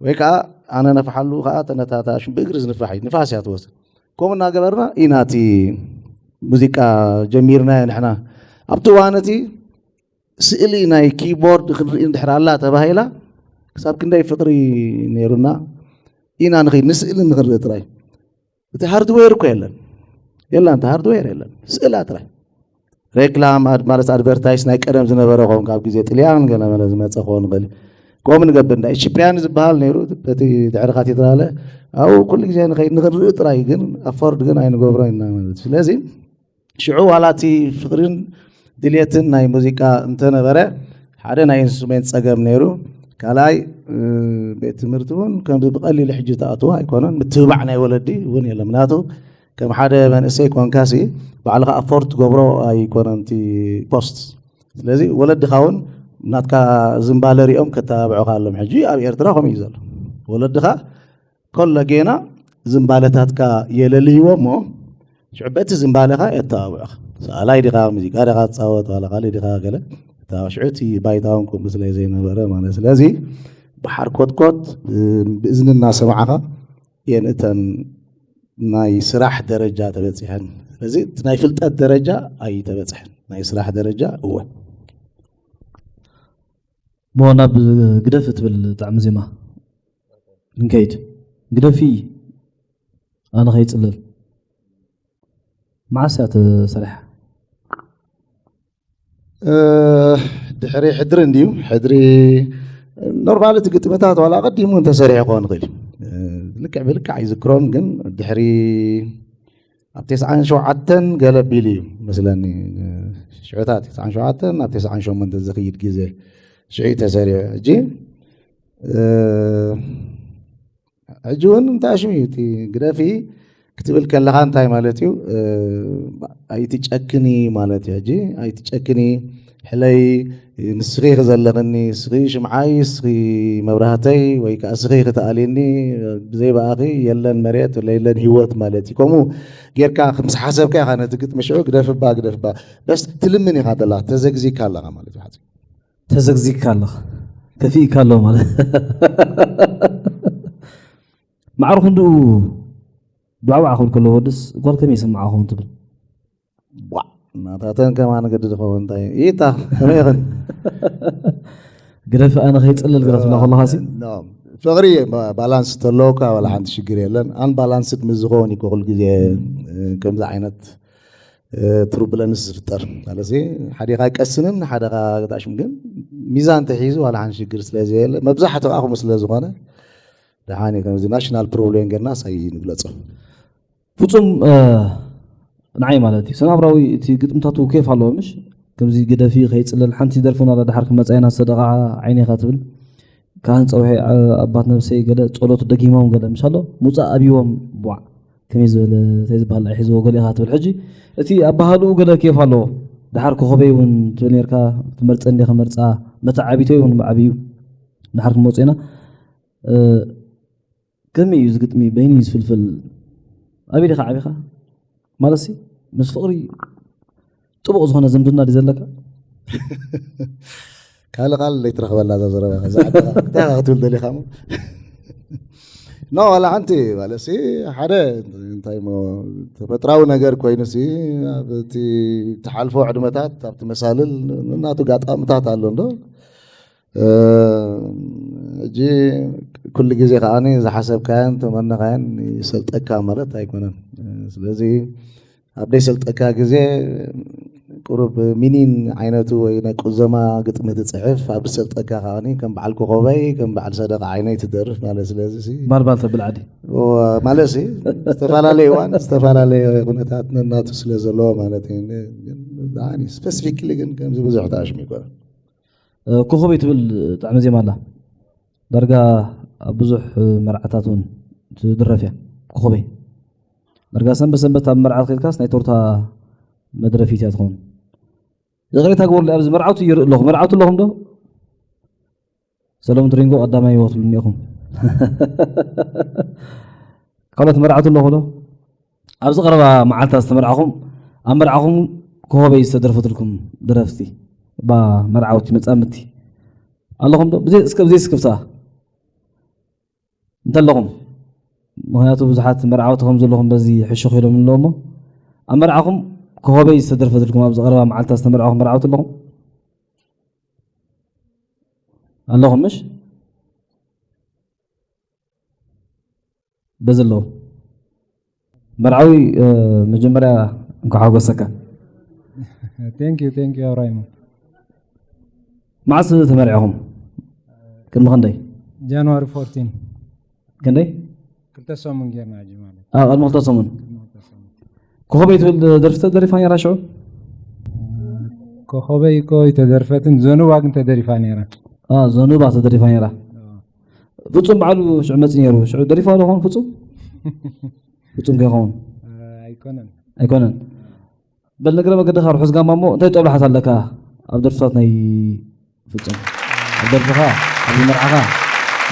ወይ ከዓ ኣነ ነፍሓሉ ከዓ ተነታታሽ ብእግሪ ዝንፋሕ እዩ፣ ንፋስ እያ ትወስድ። ከምኡ እናገበርና ኢና እቲ ሙዚቃ ጀሚርናዮ ንሕና። ኣብቲ እዋን እቲ ስእሊ ናይ ኪቦርድ ክንርኢ እንድሕር ኣላ ተባሂላ ክሳብ ክንደይ ፍቕሪ ነይሩና ኢና ንኸይድ ንስእሊ ንክንርኢ ጥራይ። እቲ ሃርድዌር እኮ የለን፣ የላን፣ እቲ ሃርድዌር የለን፣ ስእላ ጥራይ። ሬክላም ኣድ- ማለት ኣድቨርታይስ ናይ ቀደም ዝነበረ ኾን ካብ ግዜ ጥልያን ገለ መለ ዝመፀ ክኾን ይኽእል እዩ። ከምኡ ንገብር እንዳ ኢትዮጵያን ዝበሃል ነይሩ በቲ ድሕሪ ካቴድራለ ኣብኡ ኩሉ ግዜ ንኸይድ ንኽንርኢ ጥራይ ግን ኣፎርድ ግን ኣይንገብሮ ኢና ማለት እዩ። ስለዚ ሽዑ ዋላ እቲ ፍቕርን ድልየትን ናይ ሙዚቃ እንተነበረ ሓደ ናይ ኢንስትሩሜንት ፀገም ነይሩ። ካልኣይ ቤት ትምህርቲ እውን ከምዚ ብቐሊሉ ሕጂ ተኣትዎ ኣይኮነን። ምትብባዕ ናይ ወለዲ እውን የለን። ምክንያቱ ከም ሓደ መንእሰይ ኮንካሲ ባዕልኻ ኣፎርድ ትገብሮ ኣይኮነን እቲ ኮስት። ስለዚ ወለድኻ እውን ናትካ ዝንባለ ሪኦም ከተባብዑኻ ኣሎም። ሕጂ ኣብ ኤርትራ ከምኡ እዩ ዘሎ። ወለድኻ ኮለጌና ዝንባለታትካ የለልይዎ እሞ ሽዑ በቲ ዝንባለኻ የተባብዑኻ። ሰኣላይ ዲኻ፣ ሙዚቃ ዲኻ ትፃወት፣ ዋላ ካልእ ዲኻ ገለ፣ ሽዑ እቲ ባይታውን ከምኡ ስለ ዘይነበረ ማለት። ስለዚ ብሓርኮትኮት ብእዝኒ እናሰማዕኻ እየን እተን ናይ ስራሕ ደረጃ ተበፂሐን። ስለዚ እቲ ናይ ፍልጠት ደረጃ ኣይተበፅሐን፣ ናይ ስራሕ ደረጃ እወ። ሞ ናብ ግደፍ እትብል ጣዕሚ ዜማ ንከይድ። ግደፊ ኣነ ከይፅልል። መዓስ እያ ተሰሪሓ? ድሕሪ ሕድሪ እንድዩ። ሕድሪ ኖርማል እቲ ግጥምታት ዋላ ቀዲሙ እንተሰሪሑ ክኾን ይኽእል እዩ። ልክዕ ብልክዕ ኣይዝክሮን፣ ግን ድሕሪ ኣብ ተስዓን ሸውዓተን ገለ ቢሉ እዩ መስለኒ። ሽዑታት ተስዓን ሸውዓተን ናብ ተስዓን ሸሞንተ ዝኽይድ ግዜ ሽዑ እዩ ተሰሪሑ። ሕጂ ሕጂ እውን እንታይ ሽም እዩ እቲ ግደፊ ክትብል ከለኻ እንታይ ማለት እዩ? ኣይትጨክኒ ማለት እዩ። ሕጂ ኣይትጨክኒ፣ ሕለይ፣ ንስኺ ዘለኽኒ፣ ንስኺ ሽምዓይ፣ ንስኺ መብራህተይ ወይ ከዓ ንስኺ ክትኣልየኒ፣ ብዘይ ብኣኺ የለን መሬት የለን ህይወት ማለት እዩ። ከምኡ ጌርካ ምስ ሓሰብካ ኢኻ ነቲ ግጥሚ ሽዑ ግደፍባ ግደፍባ። በስ ትልምን ኢኻ ዘለኻ፣ ተዘግዚካ ኣለኻ ማለት እዩ። ተዘግዚካ ኣለኻ፣ ከፊእካ ኣሎ ማለት። ማዕረ ክንድኡ ብዕባዕ ክብል ከሎ ወድስ ጓል ከመይ ይስምዓ ኸውን ትብል? ቧዕ ናታተን ከማን ግዲ ዝኸውን እንታይ ኢታ ከመይ ይኽን ግደፍ ኣነ ከይፅልል ግደፍና ከለኻሲ ፍቕሪ ባላንስ ተለውካ ዋላ ሓንቲ ሽግር የለን። ኣን ባላንስድ ምስ ዝኸውን እዩ ኩሉ ግዜ ከምዚ ዓይነት ቱርቡለንስ ዝፍጠር ማለት ሓደኻ ቀስንን ሓደኻ ግጣሽም ግን ሚዛን ተሒዙ ዋላ ሓንቲ ሽግር ስለ ዘየለ መብዛሕትኡ ኣኹም ስለ ዝኾነ ደሓን እዩ። ከምዚ ናሽናል ፕሮብሌም ጌርና ሳይ ንግለጾ። ፍጹም ንዓይ ማለት እዩ ሰናብራዊ እቲ ግጥምታቱ ኬፍ ኣለዎ ምሽ ከምዚ ግደፊ ከይፅለል ሓንቲ ደርፊ ናዳ ድሓር ክመፃ ኢና ሰደቃ ዓይኔኻ ትብል ካህን ፀውሒ ኣባት ነብሰይ ገለ ጸሎት ደጊሞም ገለ ምሽ ኣሎ ሙፃእ ኣብይዎም ቧዕ ከመይ ዝበለ እንታይ ዝበሃል ኣይሕዝዎ ገለ ኢኻ ትብል ሕጂ እቲ ኣባሃልኡ ገለ ኬፍ ኣለዎ ድሓር ኮኸበይ እውን ትብል ነርካ ትመርፀ እንዲ ክመርፃ መተዓቢተይ እውን ብዓብዩ ድሓር ክንመፁ ኢና ከመይ እዩ ዝግጥሚ በይኒ ዝፍልፍል ኣበይ ዲኻ ዓቢኻ ማለት ሲ ምስ ፍቕሪ ጥቡቕ ዝኾነ ዝምድና ድዩ ዘለካ ካልእ ቃል ለይትረኽበላ እዛ ዘረባ እንታይ ክትብል ደሊኻ ሞ ኖ ዋላ ሓንቲ ማለት ሲ ሓደ እንታይ ሞ ተፈጥራዊ ነገር ኮይኑ ሲ ኣብቲ ትሓልፎ ዕድመታት ኣብቲ መሳልል እናቱ ጋጣምታት ኣሎ እንዶ ሕጂ ኩሉ ግዜ ከዓኒ ዝሓሰብካያን ተመነኻያን ይሰልጠካ ማለት ኣይኮነን። ስለዚ ኣብ ደይሰልጠካ ግዜ ቁሩብ ሚኒን ዓይነቱ ወይ ናይ ቁዘማ ግጥሚ ትፅሕፍ ኣብ ዝሰልጠካ ከዓኒ ከም በዓል ኮኸበይ ከም በዓል ሰደቃ ዓይነይ ትደርፍ ማለት ስለዚ ባልባል ተብል ዓዲ ማለት ሲ ዝተፈላለየ እዋን ዝተፈላለየ ኩነታት ነናቱ ስለ ዘለዎ ማለት እዩ። ስፐሲፊክሊ ግን ከምዚ ብዙሕ ተኣሽሙ ይኮነ ኮኸበይ ትብል ጥዕሚ ዜማ ኣላ ዳርጋ ኣብ ብዙሕ መርዓታት እውን ትድረፍ እያ። ኮኸበይ ዳርጋ ሰንበት ሰንበት ኣብ መርዓ ከድካስ ናይ ቶርታ መድረፊት እያ ትኸውን። ይቕሬታ ግበሩለይ፣ ኣብዚ መርዓውቲ ይርኢ ኣለኹ። መርዓውቲ ኣለኹም ዶ? ሰለሙን ትሪንጎ ቀዳማይ ይወትሉ እኒኹም። ካልኦት መርዓውቲ ኣለኹ ዶ? ኣብዚ ቀረባ መዓልታት ዝተመርዓኹም፣ ኣብ መርዓኹም ኮኸበይ ዝተደርፈትልኩም ደረፍቲ፣ ባ መርዓውቲ መጻምድቲ ኣለኹም ዶ? ብዘይ፣ እስከ ብዘይ ስክፍታ እንተለኹም፣ ምኽንያቱ ብዙሓት መርዓውቲ ከም ዘለኹም በዚ ሕሹኽ ኢሎም ኣለዉ እሞ፣ ኣብ መርዓኹም ኮኸበይ ዝተደርፈትልኩም፣ ኣብዚ ቀረባ መዓልታት ዝተመርዓኹም መርዓውቲ ኣለኹም? ኣለኹም ምሽ? በዚ ኣለዉ። መርዓዊ፣ እ፣ መጀመርያ እንኳዕ ሓጎሰካ። Thank you, thank you ኣብራሂም። መዓስ ተመርዒኹም? ቅድሚ ክንደይ? ጃንዋሪ ፎርቲን ክንደይ? ክልተ ሰሙን ጌርና ሕጂ ማለት ኣብ ቅድሚ ክልተ ሰሙን። ቅድሚ ክልተ ሰሙን። ኮኸበይ ትብል ደርፊ ተደሪፋ ነይራ ሽዑ? ኮኸበይ እኮ ኣይተደርፈትን፣ ዘኑባ ግን ተደሪፋ ነይራ። አ፣ ዘኑባ ተደሪፋ ነይራ። ፍጹም ባዕሉ ሽዑ መጽእ ነይሩ። ሽዑ ደሪፋ ዶ ኸውን ፍጹም? ፍጹም ከይኸውን ኣይኮነን። ኣይኮነን። በል፣ ንግረ መገድኻ ርሑስ ጋማ እሞ፣ እንታይ ጦብላሓት ኣለካ ኣብ ደርፍታት ናይ ፍጹም? ኣብ ደርፍኻ፣ ኣብ መርዓኻ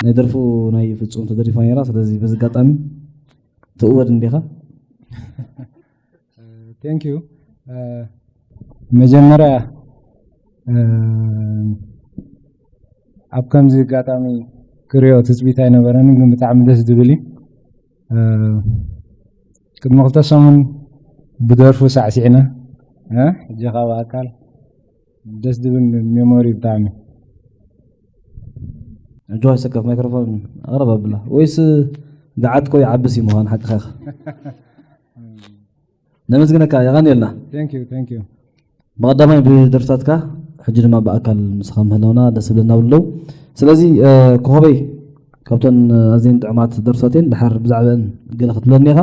ናይ ደርፉ ናይ ፍጹም ተደሪፋ ነይራ። ስለዚ በዚ ኣጋጣሚ ትእወድ እንዲኻ። Thank you። መጀመርያ ኣብ ከምዚ ኣጋጣሚ ክሪኦ ትፅቢት ኣይነበረንን፣ ግን ብጣዕሚ ደስ ዝብል እዩ። ቅድሚ ክልተ ሰሙን ብደርፉ ሳዕሲዕና፣ ሕጂ ካብ ኣካል ደስ ዝብል ሜሞሪ ብጣዕሚ። ጆሃ ሰከፍ ማይክሮፎን ኣቕረብ ኣብላ፣ ወይስ ገዓት ኮ ይዓብስ እዩ ምዃን ሓቅኻ ኢኻ? ነመስግነካ፣ የቐንየልና። Thank you, thank you። ብቐዳማይ ብደርፍታትካ፣ ሕጂ ድማ ብኣካል ምሳኻ ምህላውና ደስ ዝብለና ብለው። ስለዚ ኮኸበይ፣ ካብተን ኣዝየን ጥዑማት ደርፍታት እየን። ድሓር ብዛዕባአን ገለ ክትብለኒ ኢኻ።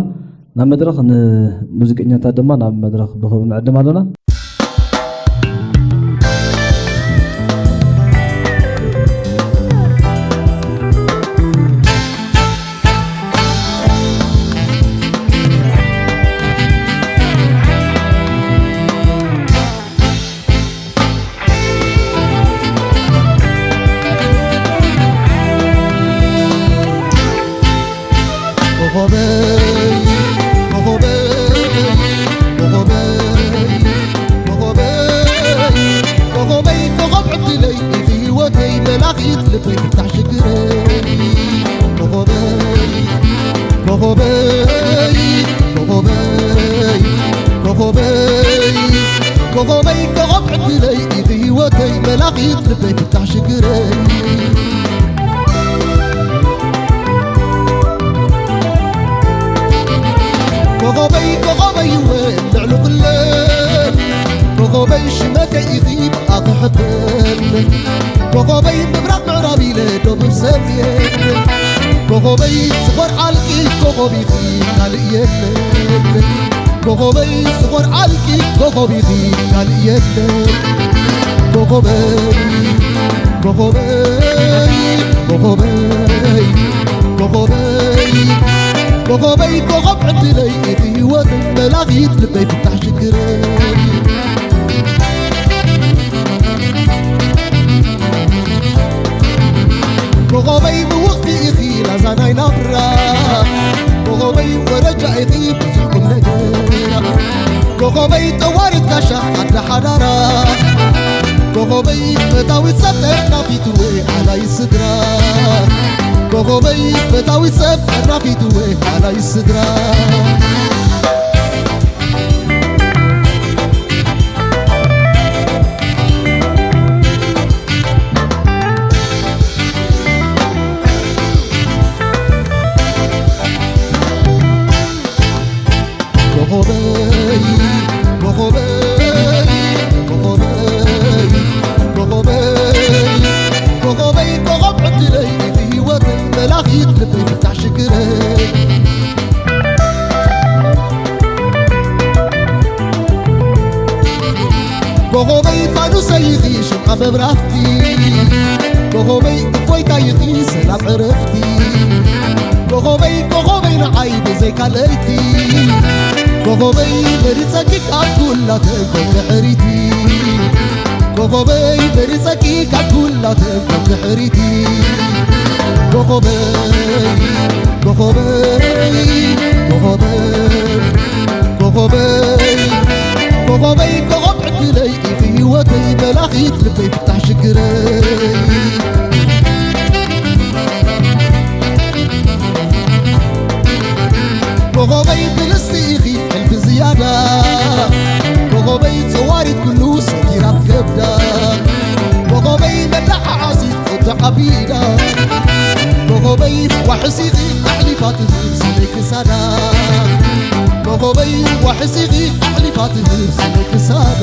ናብ መድረኽ፣ ንሙዚቀኛታት ድማ ናብ መድረኽ ብኽብሪ ንዕድም ኣለና። ኮኾበይ፣ ኮኾብ ዕድለይ፣ ህይወተይ መላኺት ልበይ ፍታሕ ሽግረይ። ኮኾበይ፣ ኮኾበይ፣ ኮኾበይ፣ ኮኾበይ፣ ኮኾበይ፣ ኮኾብ ዕድለይ፣ ህይወተይ መላኺት ልበይ ፍታሕ ሽግረይ። ኮኾበይ፣ ኮኾበይ፣ ወ ልዕሊ ኩለን ኮኾበይ፣ ሽመከይ ኢኺ ብኣኺ ሕበን። ኮኾበይ፣ ምብራቕ ምዕራብ ኢለ ደቡብ ሰሜን። ኮኾበይ፣ ዝኾርዓልኪ ኮኾብ ኢኺ ካልእ የለን። ኮኾበይ፣ ዝኾርዓልኪ ኮኾብ ኢኺ ካልእ የለን። ኮኾበይ፣ ኮኾበይ፣ ኮኾበይ፣ ኮኾበይ፣ ኮኾበይ፣ ኮኾብ ዕድለይ ኢኺ ህይወተይ መላኺት ልበይ ፍታሕ ሽግረይ። ኮኾበይ ምውቕቲ ኢኺ ላዛ ናይ ናብራ። ኮኾበይ ወረጃ ኢኺ ብዙሕ ቁም ነገር። ኮኾበይ ጠዋሪት ጋሻ ኣደ ሓዳራ። ኮኾበይ ፈታዊት ሰብ ጠርናፊት ወይ ኣላይ ስድራ። ኮኾበይ ፈታዊት ሰብ ጠርናፊት ወይ ኣላይ ስድራ። ኮኾበይ፣ ኮኾበይ፣ ኮኾበይ፣ ኮኾበይ፣ ኮኾበይ፣ ኮኾብ ዕድለይ፣ ህይወተይ፣ መላኺት ልበይ፣ ፍታሕ ሽግረይ። ኮኾበይ ፋኑሰይ ኢኺ ሽምዓ መብራህቲ፣ ኮኾበይ እፎይታ ኢኺ ሰላም ዕረፍቲ። ኮኾበይ፣ ኮኾበይ ንዓይ ብዘይካ ለይቲ፣ ኮኾበይ መሪጸኪ ካብ ኩላተን ኮን ድሕሪቲ፣ ኮኾበይ መሪጸኪ ካብ ኩላተን ኮን ድሕሪቲ። ኮኾበይ፣ ኮኾበይ፣ ኮኾበይ፣ ኮኾበይ፣ ኮኾበይ፣ ኮኾብ ዕድለይ ኢኺ ህይወተይ መላኺት ልበይ ፍታሕ ሽግረይ። ኮኾበይ ብልስቲ ኢኺ ሕልፊ ዝያዳ፣ ኮኾበይ ጸዋሪት ኩሉ ሰቲራት ከብዳ፣ ኮኾበይ መተሓዓዚት ፍትሕ ኣቢዳ፣ ኮኾበይ ዋሕስ ኢኺ ኣሕሊፋ ትህብ ስለ ክሳዳ፣ ኮኾበይ ዋሕስ ኢኺ ኣሕሊፋ ትህብ ስለ ክሳዳ።